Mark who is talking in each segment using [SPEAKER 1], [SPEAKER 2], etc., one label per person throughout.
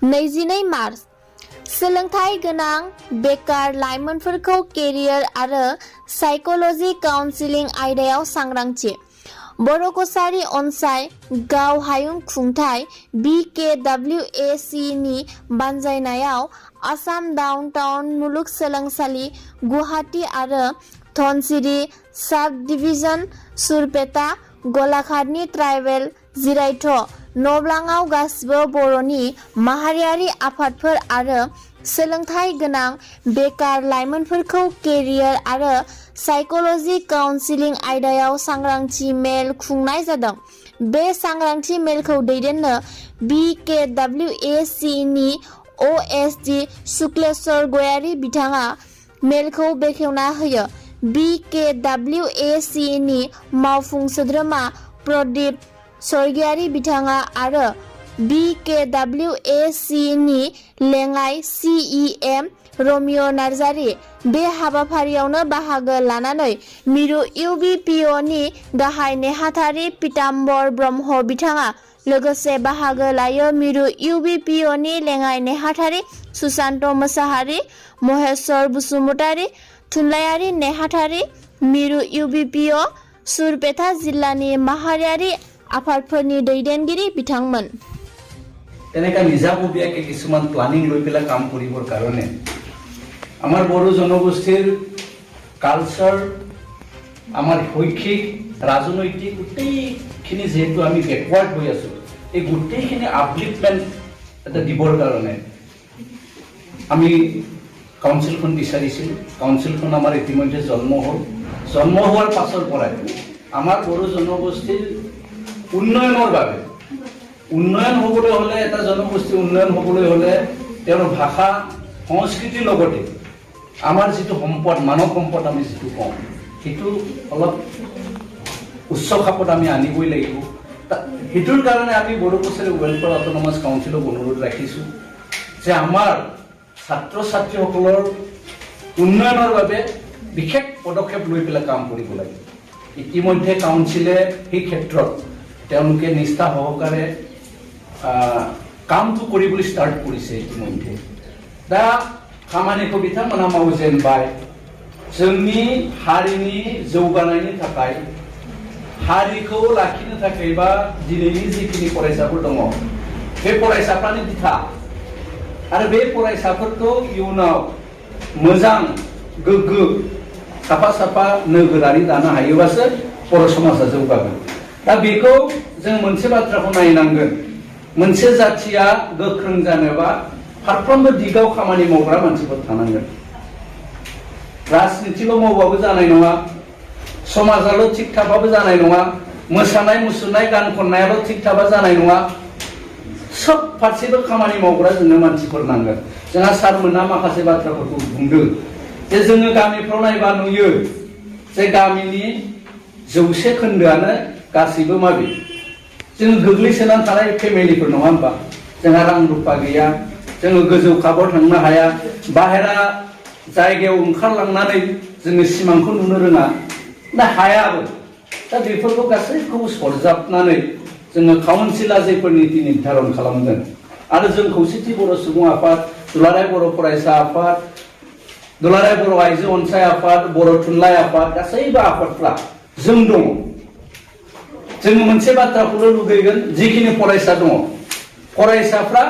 [SPEAKER 1] 22 March सोलोंथाइ गोनां बेकार लाइमोनफोरखौ केरियार आरो साइकोलजी काउन्सिलिं आयदायाव सांग्रांथि। बर' कछारी अनसाय गाव हायुं खुंथाइ BKWAC नि बानजायनायाव आसाम डाउन टाउन मुलुगसोलोंसालि गुवाहाटी आरो धनसिरि साब डिभिजन सुरपेटा गलाघाटनि ट्राइबेल जिरायथ' नब्लाङाव गासिबो बर'नि माहारियारि आफादफोर आरो सोलोंथाइ गोनां बेकार लाइमोनफोरखौ केरियार आरो साइकोलजी काउन्सिलिं आयदायाव सांग्रांथि मेल खुंनाय जादों। बे सांग्रांथि मेलखौ दैदेननो BKWAC नि OSD शुक्लेश्वर गयारी बिथाङा मेलखौ बेखेवना होयो। BKWAC नि मावफुं सोद्रोमा प्रदीप स्वर्गियारी बिथाङा आरो BKWAC नि लेङाइ CEM रमिय' नार्जारी बे हाबाफारियावनो बाहागो लानानै मिरु UBPO नि गाहाय नेहाथारि पीताम्बर ब्रह्म बिथाङा लोगोसे बाहागो लायो मिरु UBPO नि लेङाइ नेहाथारि सुशान्त मोसाहारि, महेश्वर बसुमतारी, थुनलाइयारि नेहाथारि मिरु UBPO सुरपेटा जिल्लानि माहारियारि आफादफोरनि दैदेनगिरि बिथांमोन।
[SPEAKER 2] তেনেকা নিজাববীয়াকে কিছুমান প্লানিং লৈ পেলাই কাম কৰিবৰ কাৰণে আমাৰ বড়ো জনগোষ্ঠীৰ কালচাৰ, আমাৰ শৈক্ষিক, ৰাজনৈতিক গোটেইখিনি যেহেতু আমি বেকৱাৰ্ড হৈ আছো, এই গোটেইখিনি আপলিফমেণ্ট এটা দিবৰ কাৰণে আমি কাউন্সিলখন বিচাৰিছিলোঁ। কাউন্সিলখন আমাৰ ইতিমধ্যে জন্ম হ'ল। জন্ম হোৱাৰ পাছৰ পৰাই আমাৰ বড়ো জনগোষ্ঠীৰ উন্নয়নৰ বাবে, উন্নয়ন হ'বলৈ হ'লে এটা জনগোষ্ঠী উন্নয়ন হ'বলৈ হ'লে তেওঁৰ ভাষা সংস্কৃতিৰ লগতে আমাৰ যিটো সম্পদ, মানৱ সম্পদ আমি যিটো কওঁ, সেইটো অলপ উচ্চ খাপত আমি আনিবই লাগিব। সেইটোৰ কাৰণে আমি বড়ো কছাৰী ৱেলফেয়াৰ অট'নমাছ কাউন্সিলক অনুৰোধ ৰাখিছোঁ যে আমাৰ ছাত্ৰ ছাত্ৰীসকলৰ উন্নয়নৰ বাবে বিশেষ পদক্ষেপ লৈ পেলাই কাম কৰিব লাগে। ইতিমধ্যে কাউন্সিলে সেই ক্ষেত্ৰত তেওঁলোকে নিষ্ঠা সহকাৰে कामखौ কৰিবলৈ स्टार्ट কৰিছে इतिमধ্যे। दा खामानिखौ बिथांमोना मावजेनबाय। जोंनि हारिनि जौगानायनि थाखाय, हारिखौ लाखिनो थाखाय बा दिनैनि जिखिनि फरायसाफोर दङ बे फरायसाफ्रानो बिथा आरो बे फरायसाफोरखौ इयुनाव मोजां गोग्गो साफा साफा नोगोरारि दानो हायोबासो बर' समाजा जौगागोन। दा बेखौ जों मोनसे बाथ्राखौ नायनांगोन, मोनसे जाथिया गोख्रों जानोबा फारफ्रोमबो दिगाव खामानि मावग्रा मानसिफोर थानांगोन। राजनितिल' मावबाबो जानाय नङा, समाजाल' थिग थाबाबो जानाय नङा, मोसानाय मुसुरनाय गान खननायाल' थिग थाबा जानाय नङा, सब फारसेबो खामानि मावग्रा जोंनो मानसिफोर नांगोन। जोंहा सारमोना माखासे बाथ्राफोरखौ बुंदों जे जोङो गामिफ्राव नायबा नुयो जे गामिनि 100 खोन्दोआनो गासैबो माबे जों गोग्लैसोनानै थानाय फेमिलिफोर नङा होमबा? जोंहा रां रुफा गैया, जोङो गोजौ खाबाव थांनो हाया, बाहेरा जायगायाव ओंखारलांनानै जोङो सिमांखौ नुनो रोङा, दा हायाबो। दा बेफोरखौ गासैखौबो सरजाबनानै जोङो काउन्सिला जेफोर नीति निर्धारण खालामगोन आरो जों खौसेथि बर' सुबुं आफाद, दुलाराय बर' फरायसा आफाद, दुलाराय बर' आइजो अनसाय आफाद, बर' थुनलाइ आफाद, गासैबो आफादफ्रा जों दङ। जोङो मोनसे बाथ्राखौल' लुगैगोन, जिखिनि फरायसा दङ फरायसाफ्रा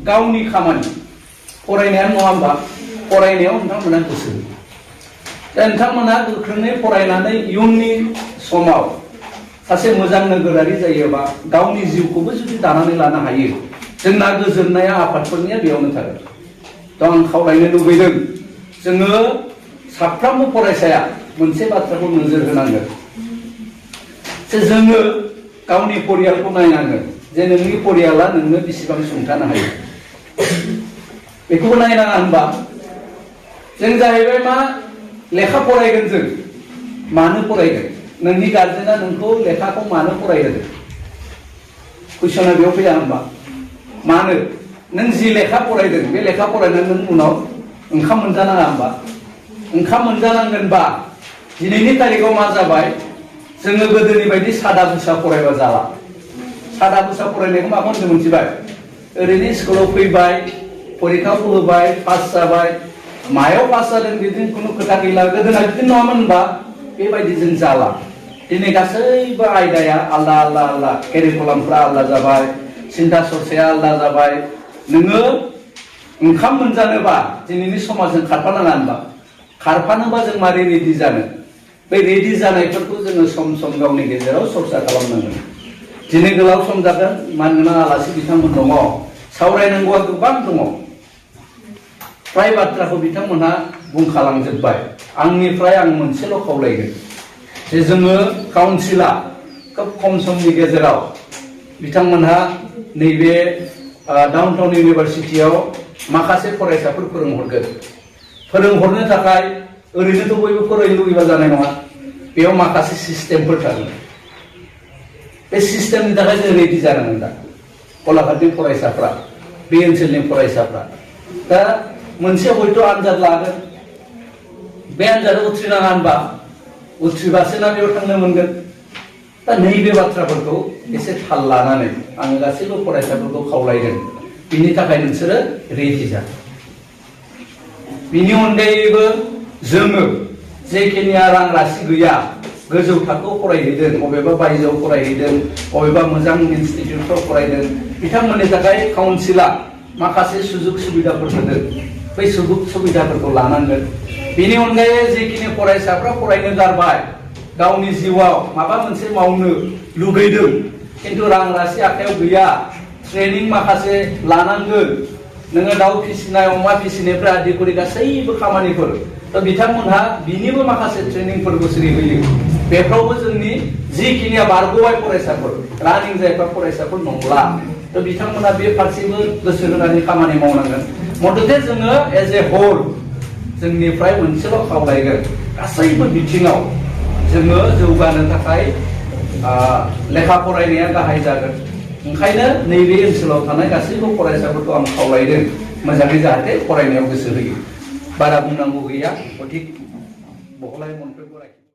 [SPEAKER 2] गावनि खामानि फरायनायानो नङा होमबा? फरायनायाव नोंथांमोना गोसो हो। दा नोंथांमोना गोख्रोङै फरायनानै इयुननि समाव सासे मोजां नोगोरारि जायोबा गावनि जिउखौबो जुदि दानानै लानो हायो, जोंना गोजोननाया आफादफोरनिया बेयावनो थागोन। दा आं खावलायनो लुबैदों, जोङो साफ्रोमबो फरायसाया मोनसे बाथ्राखौ नोजोर होनांगोन जे जोङो गावनि परियालखौ नायनांगोन जे नोंनि परियाला नोंनो बेसेबां सुंथानो हायो, बेखौबो नायनाङा होनबा? जों जाहैबाय मा लेखा फरायगोन, जों मानो फरायगोन? नोंनि गार्जेना नोंखौ लेखाखौ मानो फरायहोदों? कुइसना बेयाव फैया होनबा? मानो? नों जि लेखा फरायदों बे लेखा फरायनानै नों उनाव ओंखाम मोनजानाङा होनबा? ओंखाम मोनजानांगोनबा दिनैनि तारिखाव मा जाबाय, जोङो गोदोनि बायदि सादा बुसा फरायबा जाला। सादा बुसा फरायनायखौ मा होनो मोनथिबाय? ओरैनो स्कुलाव फैबाय परिखाखौ होबाय पास जाबाय मायाव पास जादों बिदिनो खुनु खोथा गैला गोदोना बिदिनो नङामोन होनबा बेबायदि जों जाला दिनै गासैबो आयदाया आलदा आलदा आलदा केरिकुलामफ्रा आलदा जाबाय सिन्था सरसाया आलदा जाबाय नोङो ओंखाम मोनजानोबा दिनैनि समाजजों खारफानाङा होनबा खारफानोबा जों मारै रेडि जानो बे रेडि जानायफोरखौ जोङो सम सम गावनि गेजेराव सरसा खालामनांगोन दिनै गोलाव सम जागोन मानोना आलासि बिथांमोन दङ सावरायनांगौआ गोबां दङ फ्राय बाथ्राखौ बिथांमोनहा बुंखालांजोब्बाय आंनिफ्राय आं मोनसेल' खावलायगोन जे जोङो काउन्सिला खोब खम समनि गेजेराव बिथांमोनहा नैबे डाउन टाउन इउनिभारसिटियाव माखासे फरायसाफोर फोरोंहरनो थाखाय ओरैनोथ' बयबो फरायनो लुबैबा जानाय नङा बेयाव माखासे सिस्टेमफोर थागोन बे सिस्टेमनि थाखाय जों रेडि जानांगोन दा गलाघाटनि फरायसाफ्रा बे ओनसोलनि फरायसाफ्रा दा मोनसे हयथ' आनजाद लागोन बे आनजादाव उथ्रिनाङा होनबा उथ्रिबासो ना बेयाव थांनो मोनगोन दा नैबे बाथ्राफोरखौ एसे थाल लानानै आङो गासैबो फरायसाफोरखौ खावलायदों बिनि थाखाय नोंसोरो रेडि जा बिनि अनगायैबो जोङो जेखिनिया रां राशि गैया गोजौ थाखोआव फरायहैदों अबेबा बायजोआव फरायहैदों अबेबा मोजां इनस्टिटिउटफ्राव फरायदों बिथांमोननि थाखाय काउन्सिला माखासे सुजुग सुबिदाफोर होदों बै सुजुग सुबिदाफोरखौ लानांगोन बेनि अनगायै जेखिनि फरायसाफ्रा फरायनो गारबाय गावनि जिउआव माबा मोनसे मावनो लुगैदों खिन्थु रां राशि आखायाव गैया ट्रेनिं माखासे लानांगोन नोङो दाउ फिसिनाय अमा फिसिनायफ्रा आदि करि गासैबो खामानिफोर दा बिथांमोनहा बिनिबो माखासे ट्रेनिंफोरखौ होयो बेफ्रावबो जोंनि जिखिनिया बारग'बाय फरायसाफोर रानिं जायफ्रा फरायसाफोर नंला दा बिथांमोना बे फारसेबो गोसो होनानै खामानि मावनांगोन मथथे जोङो एज ए होल जोंनिफ्राय मोनसेल' खावलायगोन गासैबो बिथिङाव जोङो जौगानो थाखाय लेखा फरायनाया गाहाय जागोन ओंखायनो नैबे ओनसोलाव थानाय गासैबो फरायसाफोरखौ आं खावलायदों मोजाङै जाहाथे फरायनायाव गोसो होयो बारा बुंनांगौ गैया अधिक बहलाय मोनफैगौ